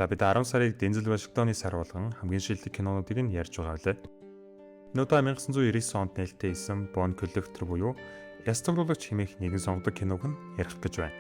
За бид 10 сарыг Дензел Вашингтоны сар болгон хамгийн шилдэг кинонуудыг нь ярьж байгаа билээ. Энэ удаа 1999 онд нээлттэй хийсэн Bone Collector буюу яс цуглуулагч хэмээх нэгэн сонгодог киног нь ярих гэж байна.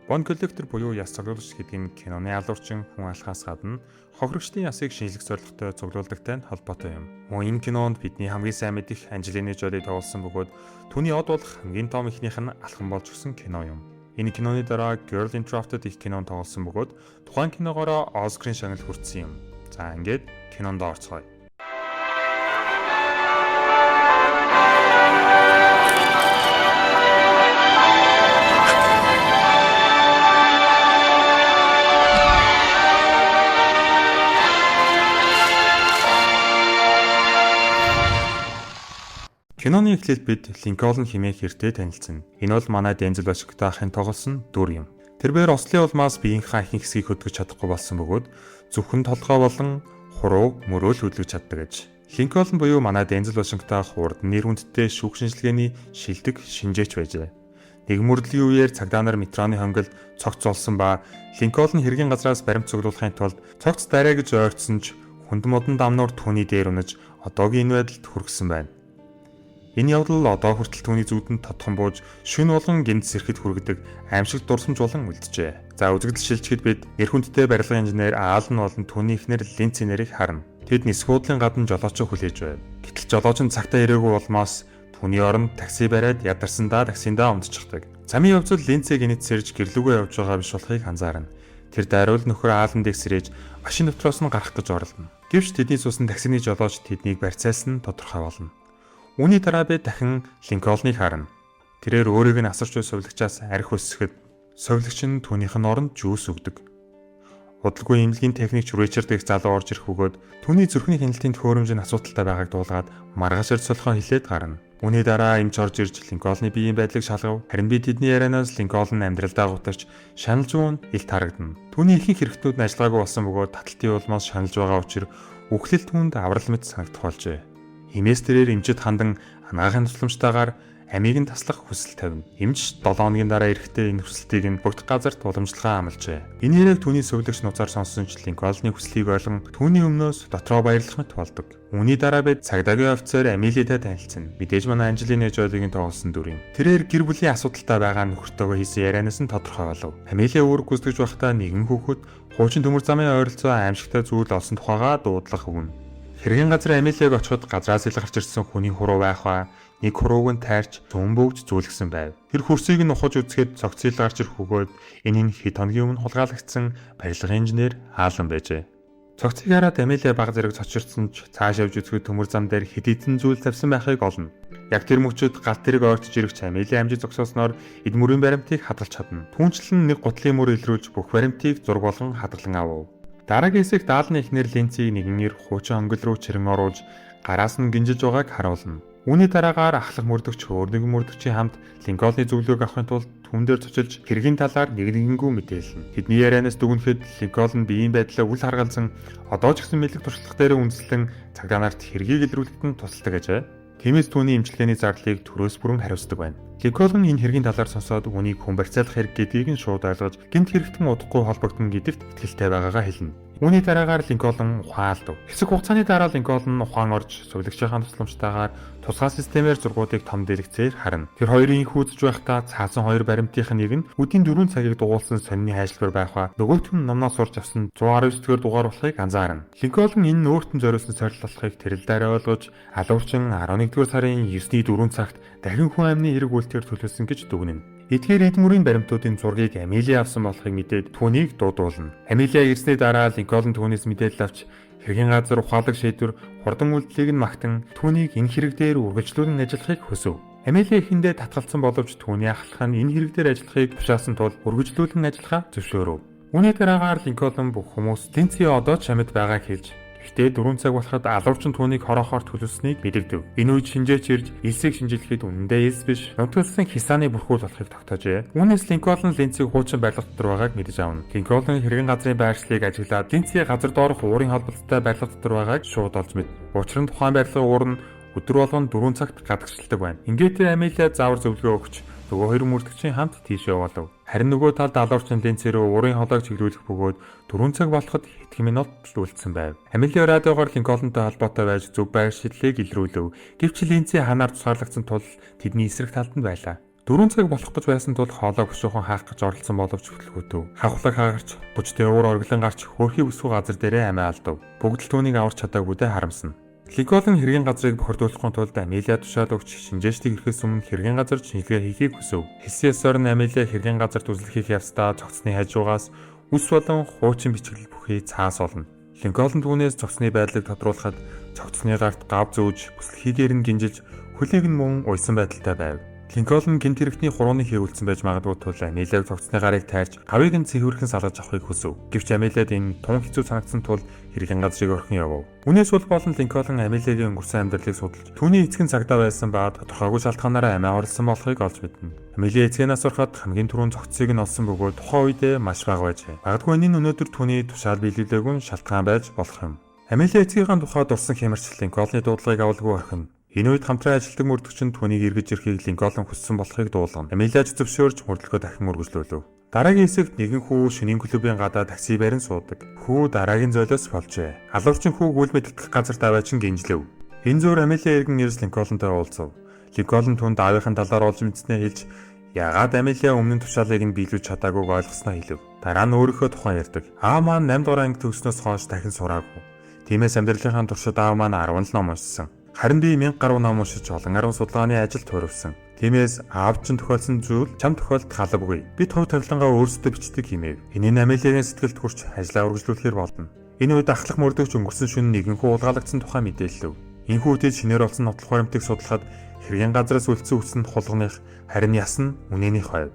Bone Collector буюу яс цуглуулагч гэдэг нь киноны алуурчин хүн алхаас гадна хохирогчдын ясыг шинжлэх зорилготой цуглуулдагтай нь холбоотой юм. Мөн энэ кинонд бидний хамгийн сайн мэдих Анжелина Жоли тоглосон бөгөөд түүний од болох хамгийн том эхнийх нь алхан болж өгсөн кино юм. Энэ киноны дараа Girl Interrupted их кинонд тоглосон бөгөөд тухайн киногоороо Оскарын шагнал хүртсэн юм. За ингээд кинонд орцгоё. Киноны эхлэл бид Линкольн хэмээх эртээ танилцсан. Энэ бол манай Дензел Вашингтон ахын тоглосон дүр юм. Тэрбээр ослын улмаас биеийнхаа ихэнх хэсгийг хөдөлгөж чадахгүй болсон бөгөөд зөвхөн толгой болон хуруу мөрөөл хөдөлгөж чаддаг гэж. Линкольн буюу манай Дензел Вашингтон ах урд нэр хүндтэй шүүх шинжилгээний шилдэг шинжээч байжээ. Нэг мөрдлийн үеэр цагдаа нар метроны хонголд цогц олсон ба Линкольн хэргийн газраас баримт цуглуулахын тулд цогц дараа гэж ойртсон ч хүнд модон дамнуур түүний дээр унаж одоогийн энэ байдалд хүргэсэн байна. Энэ явдал одоо хүртэл түүний зүудэнд тодхон бууж шөнө болгон гэмт сэрэхэд хүргэдэг аимшигт дурсамж болон үлджээ. За үзэгдэл шилжихэд бид нэр хүндтэй барилгын инженер Аалан болон түүний эхнэр Линци нэрийг харна. Тэд нисэх буудлын гадна жолоочоо хүлээж байв. Гэтэл жолооч нь цагтаа ирээгүй улмаас түүний оронд такси бариад ядарсандаа таксиндаа унтчихдаг. Замын явцад Линци гэнэт сэрж гэрлүүгээ явж байгаа биш болохыг анзаарна. Тэр дайруул нөхөр Ааландыг сэрэж машин дотроос нь гарах гэж оролдоно. Гэвч тэдний суусан таксины жолооч тэднийг барьцаасан нь тодорхой болно. Үүний дараа би дахин Линкольныг харна. Тэрээр өөрийг нь асарч буй сувилагчаас архи өсгөхөд сувилагч нь түүнийх нь оронд жүүс өгдөг. Удалгүй эмнэлгийн техникч Ричард их залуу орж ирэх бөгөөд түүний зүрхний хяналтын төхөөрөмж нь асуудалтай байгааг дуулгаад маргааш ир солихоо хэлээд гарна. Үүний дараа эмч орж ирж Линкольны биеийн байдлыг шалгав. Харин би тэдний ярианаас Линкольн амьдралдаа гутарч шаналж буун илт харагдана. Түүний ихэнх хэрэгтнүүд нь ажиллагаагүй болсон бөгөөд таталтын улмаас шаналж байгаа учир үхлэл түүнд аврал мэт санагдах болжээ. Химээс тэрээр эмчэд хандан анагаахын тусламжтайгаар амийг нь таслах хүсэл тавина. Эмч 7 хоногийн дараа эрэхтэй энэ хүсэлтийг нь бүгд газарт уламжлалгаа амлажээ. Энэ яриаг түүний сувилагч нуцаар сонсон ч Линкольны хүслийг ойлгон түүний өмнөөс дотроо баярлах мэт болдог. Үүний дараа бид цагдаагийн офицер Амилитай танилцсан. Мэдээж манай Анжелина Жолигийн тоглосон дүр юм. Тэрээр гэр бүлийн асуудалтай байгаа нөхөртөөгөө хийсэн ярианаас нь тодорхой болов. Амилия үүрэг гүйцэтгэж байхдаа нэгэн хүүхэд хуучин төмөр замын ойролцоо аимшигтай зүйл олсон тухайгаа дуудлага өгнө. Хэргийн газар Амилияг очиход газраас ил гарч ирсэн хүний хуруу байх ба нэг хурууг нь тайрч зүүн бөгж зүүлгсэн байв. Тэр хөрсийг нь ухаж үзэхэд цогц ил гарч ирэх бөгөөд энэ нь хэд хоногийн өмнө хулгайлагдсан барилгын инженер Аалан байжээ. Цогцыг хараад Амилия баг зэрэг цочирдсан ч цааш явж үзэхэд төмөр зам дээр хэд хэдэн зүйл тавьсан байхыг олно. Яг тэр мөчөд галт тэрэг ойртож ирэх ч Амилия амжиж зогсоосноор эд мөрийн баримтыг хадгалж чадна. Түүнчлэн нэг гутлын мөр илрүүлж бүх баримтыг зураг болгон хадгалан авав. Дараагийн хэсэгт Аалны эхнэр Линцийг нэгэн эр хуучин онгол руу чирэн оруулж гараас нь гинжиж байгааг харуулна. Үүний дараагаар ахлах мөрдөгч өөр нэгэн мөрдөгчийн хамт Линкольны зөвлөгөөг авахын тулд түн дээр цочилж хэргийн талаар нэг нэгэнгүй мэдээлнэ. Тэдний ярианаас дүгнэхэд Линкольн биеийн байдлаа үл харгалзан одоо ч гэсэн мэдлэг туршлага дээр үндэслэн цагдаа нарт хэргийг илрүүлэхэд нь тусалдаг ажээ. Тиймээс түүний эмчилгээний зардлыг төрөөс бүрэн хариуцдаг байна. Линкольн энэ хэргийн талаар сонсоод үүнийг хүн барьцаалах хэрэг гэдгийг нь шууд ойлгож гэмт хэрэгтэн удахгүй холбогдоно гэдэгт итгэлтэй байгаагаа хэлнэ. Үүний дараагаар Линкольн ухаан алдав. Хэсэг хугацааны дараа Линкольн ухаан орж сувилагчийн тусламжтайгаар тусгай системээр зургуудыг том дэлгэцээр харна. Тэр хоёрын хүйцэж байхдаа цаасан хоёр баримтынх нь нэг нь үдийн 4 цагийг дугуулсан сонины хайшлбар байх ба нөгөөх нь номноос сурч авсан 119 дугаар дугаар болохыг анзаарна. Линкольн энэ нь өөрт нь зориулсан сорилт болохыг тэрэл дээр ойлгож алуурчин 11-р сарын 9-ний 4 цагт дахин хүн амны хэрэг үйлдэлээр төлөвлөсөн гэж дүгнэнэ. Эдгээр эд мөрийн баримтуудын зургийг Амилия авсан болохыг мэдээд түүнийг дуудуулна. Амилия ирсний дараа Линкольн түүнээс мэдээлэл авч хэргийн газар ухаалаг шийдвэр хурдан үйлдэлийг нь магтан түүнийг энэ хэрэг дээр үргэлжлүүлэн ажиллахыг хүсэв. Амилия эхэндээ татгалцсан боловч түүний ахлах нь энэ хэрэг дээр ажиллахыг тушаасан тул үргэлжлүүлэн ажиллахаа зөвшөөрөв. Үүний дараагаар Линкольн бүх хүмүүс Линци одоо ч амьд байгааг хэлж Гэхдээ 4 цаг болоход алуурчин түүнийг хороохоор төлөвлөснийг мэдэгдэв. Энэ үед шинжээч ирж элсийг шинжилгэхэд үнэндээ элс биш, нутгалсан хисааны бүрхүүл болохыг тогтоожээ. Үүнээс Линкольн Линцийг хуучин барилга дотор байгааг мэдэж авна. Линкольн хэргийн газрын байршлыг ажиглаад Линци газар доорх уурын холболттой барилга дотор байгааг шууд олж мэднэ. Учир нь тухайн барилгын уур нь өдөр болгон 4 цагт гадагшилдаг байна. Ингээд тэр Амилия заавар зөвлөгөө өгч Нөгөө хоёр мөрдөгчийн хамт тийшээ явуулав. Харин нөгөө талд алуурчин Линци рүү уурын хоолойг чиглүүлэх бөгөөд 4 цаг болоход хэдхэн минут л үлдсэн байв. Амелиа радиогоор Линкольнтой холбоотой байж зөв байр шидлийг илрүүлв. Гэвч Линци ханаар тусгаарлагдсан тул тэдний эсрэг талд нь байлаа. 4 цаг болох гэж байсан тул хоолой бушуухан хаах гэж оролцсон боловч хөтөлгөөтөв. Хавхлаг хагарч, бужтай уур оргилон гарч хөөрхий бүсгүй газар дээрээ амиа алдав. Бүгд л түүнийг аварч чадаагүйдээ харамсна. Линкольн хэргийн газрыг бохирдуулахын тулд Амелиа тушаал өгч шинжээчдийг ирэхээс өмнө хэргийн газар шинжилгээ хийхийг хүсэв. Хэлсэн ёсоор нь Амелиа хэргийн газарт үзэл хийх явцдаа цогцсны хажуугаас үс болон хуучин бичиглэл бүхий цаас олно. Линкольн түүнээс цогцсны байдлыг тодруулахад цогцсны гарт гав зүүж, бүслэхийгээр нь гинжилж, хөлийг нь мөн уйсан байдалтай байв. Линкольн гэмт хэрэгтний хурууны хэвүүлсэн байж магадгүй тул Амелиаг цогцсны гарыг тайрч гавыг нь цэвэрхэн салгаж авахыг хүсэв. Гэвч Амелиад энэ тун хэцүү санагдсан тул хэргийн газрыг орхин явав. Үүнээс үл болон Линкольн Амелиагийн өнгөрсөн амьдралыг судалж түүний эцэг нь цагдаа байсан ба тодорхойгүй шалтгаанаараа амиа орлсон болохыг олж мэднэ. Амелиа эцгэнээс сурахад хамгийн түрүүнд цогцсыг нь олсон бөгөөд тухайн үедээ маш бага байжээ. Магадгүй энэ нь өнөөдөр түүний тушаал биелүүлээгүй шалтгаан байж болох юм. Амелиа эцгийнхээ тухай дурсан хямарч Линкольны дуудлагыг авалгүй орхино. Энэ үед хамтран ажилладаг мөрдөгч нь түүнийг эргэж ирэхийг Линкольн хүссэн болохыг дуулгана. Амелиач зөвшөөрч мөрдлөгөө дахин үргэлжлүүлв. Дараагийн хэсэгт нэгэн хүү шөнийн клубын гадаа такси барин суудаг. Хүү дараагийн золиос болжээ. Алуурчин хүүг үл мэдэгдэх газарт аваачин гинжлэв. Энэ зуур Амелиа эргэн ирж Линкольнтой уулзав. Линкольн түүнд аавынхын талаар олж мэдснээ хэлж яагаад Амелиа өмнө нь тушаалыг нь биелүүлж чадаагүйг ойлгосноо хэлэв. Дараа нь өөрийнхөө тухай ярьдаг. Аав маань 8 дугаар анги төгснөөс хойш дахин сураагүй. Тиймээс амьдралынхаа туршид аав маань 10 л ном уншсан. Харин би 1000 гаруй ном уншиж олон арван судалгааны ажилд хувирсан. Тиймээс аав чинь тохиолдсон зүйл чам тохиолдох албагүй. Бид хувь тавилангаа өөрсдөө бичдэг хэмээв. Энэ нь Амелиагийн сэтгэлд хүрч ажлаа үргэлжлүүлэхээр болно. Энэ үед ахлах мөрдөгч өнгөрсөн шөнө нэгэн хүү хулгайлагдсан тухай мэдээллэв. Энэхүү үедээ шинээр олсон нотлох баримтыг судлахад хэргийн газраас үлдсэн үс нь хулганы, харин яс нь үнээнийх байв.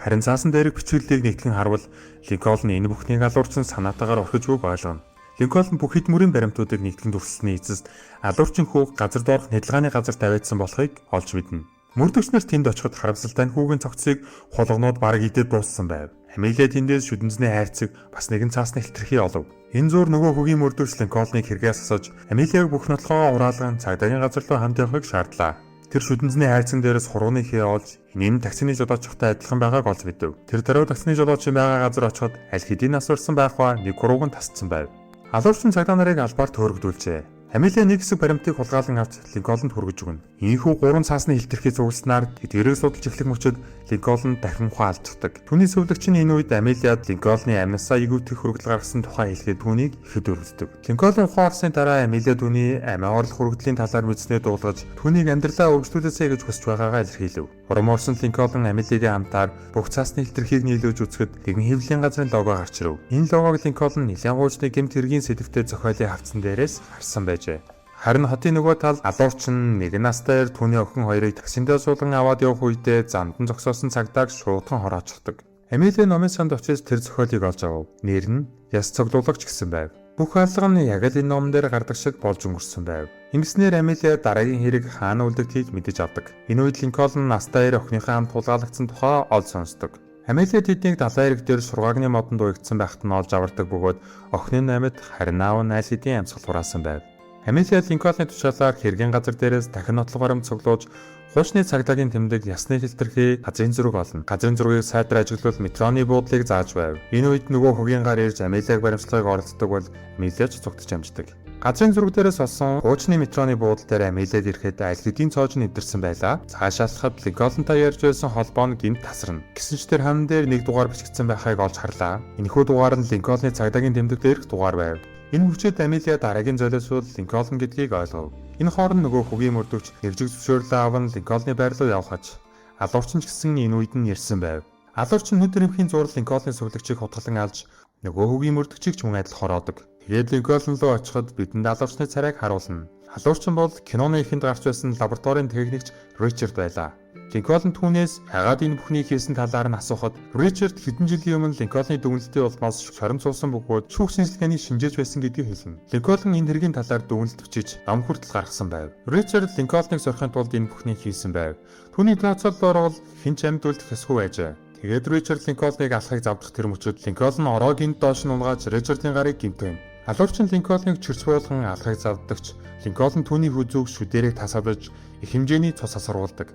Харин цаасан дээрх бичиглэлийг нэгтгэн харвал Линкольн энэ бүхнийг алуурчин санаатаагаар орхижгүйг ойлгоно. Линкольн бүх хэд мөрийн баримтуудыг нэгтгэн дүрслэсний эцэст алуурчин хүүг газар доорх нядалгааны газар тавиадсан болохыг олж мэднэ. Мөрдөгч нар тэнд очиход харамсалтай нь хүүгийн цогцсыг хулганууд бараг идээд дууссан байв. Амелиа тэндээс шүдэнзний хайрцаг бас нэгэн цаасны хэтэрхий олов. Энэ зуур нөгөө хөгийн мөрдөгч Линкольныг хэрэгээс асууж Амелиаг бүх нотлохоо ураалган цагдаагийн газар руу хамт явахыг шаардлаа. Тэр шүдэнзний хайрцан дээрээс хурууны хээ олж энэ нь таксины жолоочтой адилхан байгааг олж мэдэв. Тэр даруй таксины жолоочийн байгаа газар очиход аль хэдийн нас барсан байх ба нэг хурууг нь тасцсан байв. Алуурчин цагдаа нарыг албаар төөрөгдүүлжээ. Амелиа нэг хэсэг баримтыг хулгайлан авч Линкольнд хүргэж өгнө. Ийхүү гурван цаасны хилтерхий цугласнаар тэдгэрийг судалж эхлэх мөчид Линкольн дахин ухаан алдчихдаг. Түүний зөвлөгч нь энэ үед Амелиад Линкольны амнасаа эгүүтгэх хүргэл гаргасан тухай хэлэхэд түүнийг ихэд өргөддөг. Линкольн ухаан олсны дараа Амелиа түүний амиа орлох хүргэлийн талаар мэдснээ дуулгаж түүнийг амьдралаа үргэлжлүүлээсэй гэж хүсэж байгаагаа илэрхийлэв. Урам орсон Линкольн Амелиагийн хамтаар бүх цаасны хилтерхийг нийлүүлж үзэхэд нэгэн хэвлэлийн газрын лого гарч ирэв. Энэ логог Линкольн нэлээн хуучны гэмт хэргийн сэдэвтэй зохиолын хавтсан дээрээс харсан байжээ. Харин хотын нөгөө талд алуурчин нэгэн настай түүний охин хоёрыг таксиндаа суулган аваад явах үедээ замд нь зогсоосон цагдааг шуудхан хороочихдог. Амелиа номын санд очиж тэр зохиолыг олж авав. Нэр нь Яс цоглуулагч гэсэн байв. Бүх алга нь яг л энэ номон дээр гардаг шиг болж өнгөрсөн байв. Ингэснээр Амелиа дараагийн хэрэг хаана үлдэгдэхийг мэдэж авдаг. Энэ үед Линкольн настай охиныхоо хамт хулгайлагдсан тухай олж сонсдог. Амелиа тэднийг далайн эрэг дээр шургаагны модонд уягдсан байхад нь олж авардаг бөгөөд охины амьд харин аав нь аль хэдийн амьсгал хураасан байв. Амелиа Линкольны тушаалаар хэргийн газар дээрээс дахин нотлох баримт цуглуулж хуучны цагдаагийн тэмдэг ясны хилтерхий газрын зураг олно. Газрын зургийг сайтар ажиглавал метроны буудлыг зааж байв. Энэ үед нөгөө хөгийн гар ирж Амелиаг баримтлахыг оролддог бол Амелиа ч цугтаж амждаг. Газрын зураг дээрээс олсон хуучны метроны буудал дээр Амелиад ирэхэд аль хэдийн цоож нь эвдэрсэн байлаа. Цаашаалахад Линкольнтой ярьж байсан холбоо нь гинт тасарна. Гэсэн ч тэр хам дээр нэг дугаар бичигдсэн байхыг олж харлаа. Энэхүү дугаар нь Линкольны цагдаагийн тэмдэг дээрх дугаар байв. Энэ хүчээд Амелиа дараагийн золиос бол Линкольн гэдгийг ойлгов. Энэ хооронд нөгөө хөгийн мөрдөгч нэржиг зөвшөөрлөө аван Линкольны байр руу явах аж. Алуурчин ч гэсэн энэ үед нь ирсэн байв. Алуурчин нүд рэмхийн зураг Линкольны сүглэгчийг хутгалан алж нөгөө хөгийн мөрдөгчийг ч мөн адил хороодог. Тэгээд Линкольн руу очиход бидэнд алуурчны царайг харуулна. Алуурчин бол киноны эхэнд гарч байсан лабораторийн техникч Ричард байлаа. Линкольн түүнээс яагаад энэ бүхнийг хийсэн талаар нь асуухад Ричард хэдэн жилийн өмнө Линкольны дүгнэлтийн улмаас шорон суусан бөгөөд шүүх шинжилгээний шинжээж байсан гэдгийг хэлнэ. Линкольн энэ хэргийн талаар дүгнэлт бичиж ном хүртэл гаргасан байв. Ричард Линкольныг сорихын тулд энэ бүхнийг хийсэн байв. Түүний тооцооллоор бол хэн ч амьд үлдэх ёсгүй байжээ. Тэгээд Ричард Линкольныг алхахыг завдах тэр мөчөд Линкольн ороог энд доош нь унгааж Ричардын гарыг гэмтэн. Алуурчин Линкольныг чирч буулган алхахыг завдагч Линкольн түүний хүзүүг шүдэрийг тасавдаж их хэмжээний цус асаргуулдаг.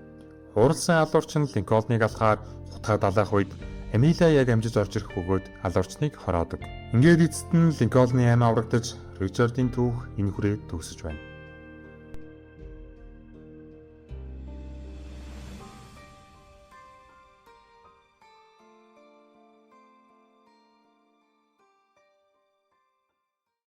Хууралсан алуурч нь Линкольныг алахаар хутгаа далайх үед Амилия яг амжиж орж ирэх бөгөөд алуурчныг хороодог. Ингээд эцэст нь Линкольны амь аврагдаж Ричардын түүх энэ хүрээд төгсөж байна.